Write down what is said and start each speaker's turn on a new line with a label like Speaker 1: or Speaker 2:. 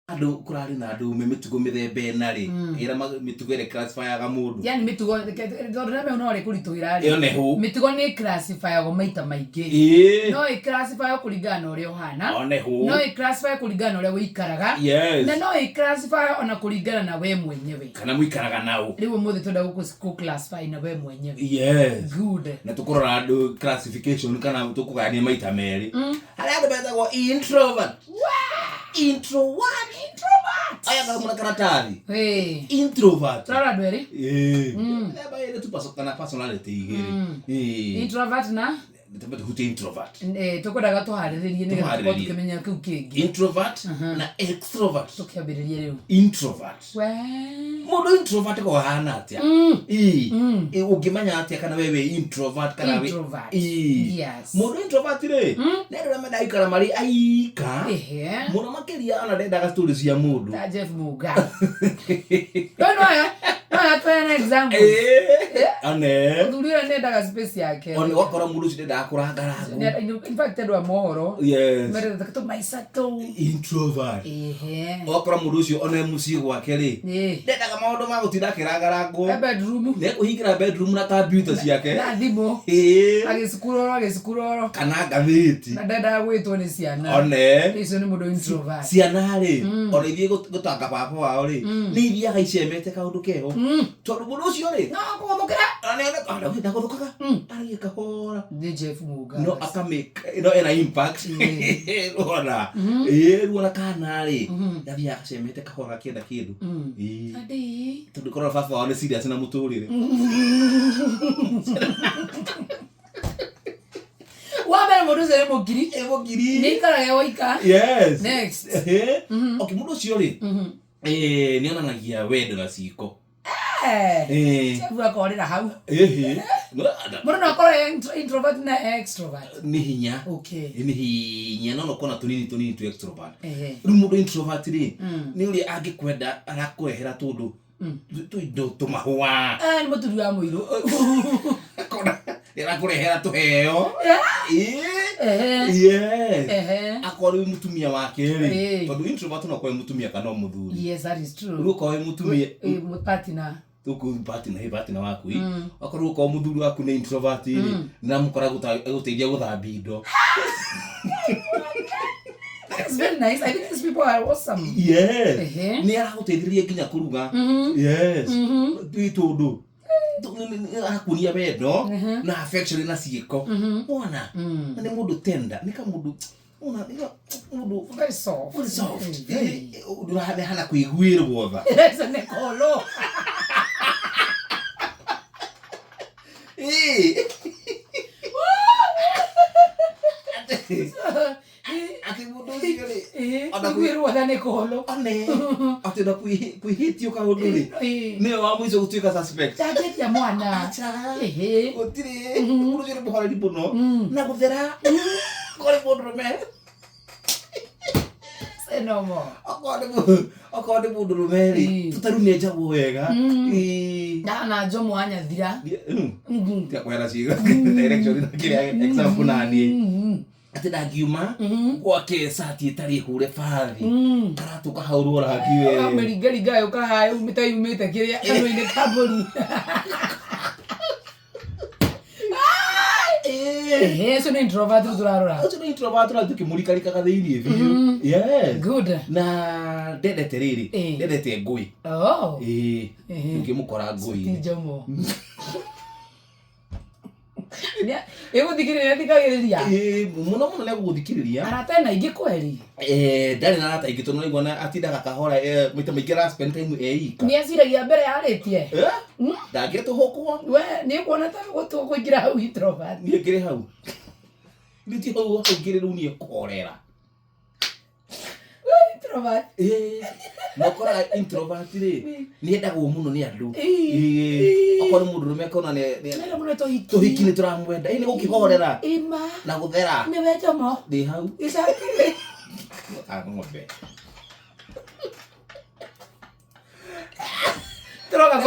Speaker 1: Andũ kũrarĩ na andũ me mĩtugo mĩthemba ĩna rĩ, ĩra mĩtugo ĩrĩa classifyaga mũndũ.
Speaker 2: Yani mĩtugo, tondũ name no rĩ kũritũhĩra rĩ.
Speaker 1: Ĩyo nĩ hũ.
Speaker 2: Mĩtugo nĩ classifyagwo maita maingĩ. No ĩ classifywo kũringana na ũrĩa ũhana.
Speaker 1: One hũ.
Speaker 2: No ĩ classify kũringana na ũrĩa ũikaraga. Na no ĩ classify ona kũringana na we mwenyewe.
Speaker 1: Kana mũikaraga nao.
Speaker 2: Rĩu ũmũthĩ twenda gũkũ classify na we mwenyewe. Good.
Speaker 1: Na tũkũrora andũ classification kana tũkũgayania maita merĩ. Harĩa andũ metagwo introvert. Intro what?
Speaker 2: Introvert.
Speaker 1: Aya kamuna karatathi.
Speaker 2: Hey.
Speaker 1: Introvert.
Speaker 2: Tũrarora andũ erĩ.
Speaker 1: Mĩthemba ĩrĩ tu kana personality igĩrĩ.
Speaker 2: Introvert na
Speaker 1: Tũhutie introvert.
Speaker 2: Tũkwendaga tũharĩrĩrie nĩgetha tũkorwo
Speaker 1: Tũharĩrĩrie.
Speaker 2: tũkĩmenya kĩu kĩngĩ.
Speaker 1: Introvert na extrovert.
Speaker 2: Tũkĩambĩrĩrie rĩu.
Speaker 1: Introvert.
Speaker 2: We.
Speaker 1: Mũndũ introvert ko hana atĩa? Ĩĩ, ũngĩmenya atĩa kana we wĩ introvert kana wĩ
Speaker 2: Introvert. Yes.
Speaker 1: Mũndũ introvert rĩ, nĩ andũ arĩa mendaga gũikara marĩ aika. Mũno makĩria ona ndendaga story cia mũndũ.
Speaker 2: Ta Jeff Muga. No no ya. No ya tuheane example.
Speaker 1: One.
Speaker 2: Mũthuri ũyũ nĩendaga space yake.
Speaker 1: One wakora mũndũ ũcio ndendaga kũrangarangwo.
Speaker 2: In fact andũ a mohoro. Merete tũmaica tũu.
Speaker 1: Introvert. Wakora mũndũ ũcio one mũciĩ gwake rĩ, ndendaga maũndũ ma gũtinda akĩrangarangwo.
Speaker 2: E bedroom.
Speaker 1: Nĩekũhingĩra bedroom na computer ciake.
Speaker 2: Na thimũ. Agĩscroll agĩscroll.
Speaker 1: Kana ngathĩti.
Speaker 2: Na ndendaga gwĩtwo nĩ ciana.
Speaker 1: One.
Speaker 2: Icio nĩ mũndũ introvert.
Speaker 1: Ciana rĩ, ona ithiĩ gũtanga baba wao rĩ, nĩ ithiaga icemete kaũndũ keho. Tondũ mũndũ ũcio rĩ,
Speaker 2: No kũgũthũkĩra.
Speaker 1: Ndagũthũkaga. Aragia kahora.
Speaker 2: Nĩ Jeff Muga.
Speaker 1: No akamake no ena impact. Rwona. Ĩĩ, ruona kana rĩ, gathiaga gacemete kahora gakĩenda kĩndũ.
Speaker 2: Adi.
Speaker 1: Tondũ korwo baba wao nĩ serious na mũtũrĩre.
Speaker 2: Wa mbere mũndũ ũcio nĩ mũkiri.
Speaker 1: Ĩ mũkiri.
Speaker 2: Nĩ aikaraga e woika.
Speaker 1: Yes.
Speaker 2: Next.
Speaker 1: Okay, mũndũ ũcio rĩ, nĩ onanagia wendo na ciĩko.
Speaker 2: Jeff akorĩra hau. Mũndũ no akorwo e introvert na extrovert.
Speaker 1: Nĩ hinya.
Speaker 2: Okay.
Speaker 1: Nĩ hinya no nokona tũnini tũnini tu extrovert. Rĩu mũndũ introvert rĩ, nĩ ũrĩa angĩkwenda arakũrehera tũndũ tũindo tũmahũa.
Speaker 2: Nĩ mũturi wa mũirũ.
Speaker 1: Akona nĩ arakũrehera tũheo. Yes. Akorwo wĩ mũtumia wake rĩ, tondũ introvert no akorwo wĩ mũtumia kana o mũthuri.
Speaker 2: Yes, that is true.
Speaker 1: Rĩu okorwo wĩ mũtumia,
Speaker 2: Partner.
Speaker 1: Tũkũ partner, hey, partner waku ĩ. Akorwo okorwo mũthuri waku nĩ introvert rĩ, nĩ aramũkora agũteithia gũthambia indo.
Speaker 2: That's very nice. I think these people are awesome.
Speaker 1: Yes. Nĩ aragũteithĩrĩria nginya kũruga. Yes. Ĩ tondũ arakuonia wendo na affection na ciĩko. Wona? Na nĩ mũndũ tender, nĩ kamũndũ wona, nĩ mũndũ
Speaker 2: very soft.
Speaker 1: Very soft. Ũndũ ũrahana kũiguĩrwo tha.
Speaker 2: Ĩreza nĩ kolo.
Speaker 1: Atĩ mũndũ ũcio rĩ, ona
Speaker 2: Kũiguĩrwo tha nĩ kolo.
Speaker 1: One, atĩ ona kwĩhĩtio kaũndũ rĩ, nĩwe wa mũico gũtuĩka suspect.
Speaker 2: Ndangĩtia mwana.
Speaker 1: Acha. Gũtirĩ. Mũndũ ũcio nĩ mũhoreri mũno. Na gũthera. Korĩ mũndũrũme.
Speaker 2: Say no more.
Speaker 1: Okorwo nĩ mũndũrũme rĩ, tũtaru nĩ enjagwo wega.
Speaker 2: Na njomo anyathira.
Speaker 1: Tiga kwehera ciĩga direction na kĩrĩa example na niĩ. Atĩ ndangiuma gwake cati ĩtarĩ hũre bathi. Karatũ kahaũrwo rangi we.
Speaker 2: Amĩringaringa yũka yumĩte yumĩte kĩrĩa kanua-inĩ ka mbũri. Ũcio nĩ introvert rĩu tũrarora.
Speaker 1: Ũcio nĩ introvert na tũkĩmũrikarikaga thĩiniĩ biũ. Yes.
Speaker 2: Good.
Speaker 1: Na ndendete rĩrĩ, ndendete ngũĩ.
Speaker 2: Oh.
Speaker 1: Ũngĩmũkora ngũĩ.
Speaker 2: Ti njomo. Ĩgũthikĩrĩria thikagĩrĩria.
Speaker 1: Mũno mũno nĩ egũgũthikĩrĩria.
Speaker 2: Arata ena aingĩ kweri.
Speaker 1: Ndarĩ na arata aingĩ tondũ nĩaigua atindaga kahora, maita maingĩ ara spend time e ika.
Speaker 2: Nĩ aciragia mbere yarĩtie.
Speaker 1: Ndangĩtũhũkwo.
Speaker 2: We nĩ ũkuona ta gũkũingĩra hau introvert.
Speaker 1: Niĩ ngĩrĩ hau. Niĩ ti hau hau ngĩrĩ rĩu niĩ kũhorera.
Speaker 2: Introvert.
Speaker 1: Na ũkoraga introvert rĩ, nĩ endagwo mũno nĩ andũ. Okorwo nĩ mũndũrũme akona
Speaker 2: Nĩ mũno tũhiki.
Speaker 1: Tũhiki nĩ tũramwenda. Nĩ gũkĩhorera.
Speaker 2: Ima.
Speaker 1: Na gũthera.
Speaker 2: Nĩ we njomo.
Speaker 1: Ndĩ hau.
Speaker 2: Gĩcaki.
Speaker 1: Ng'ombe.
Speaker 2: Tũroka.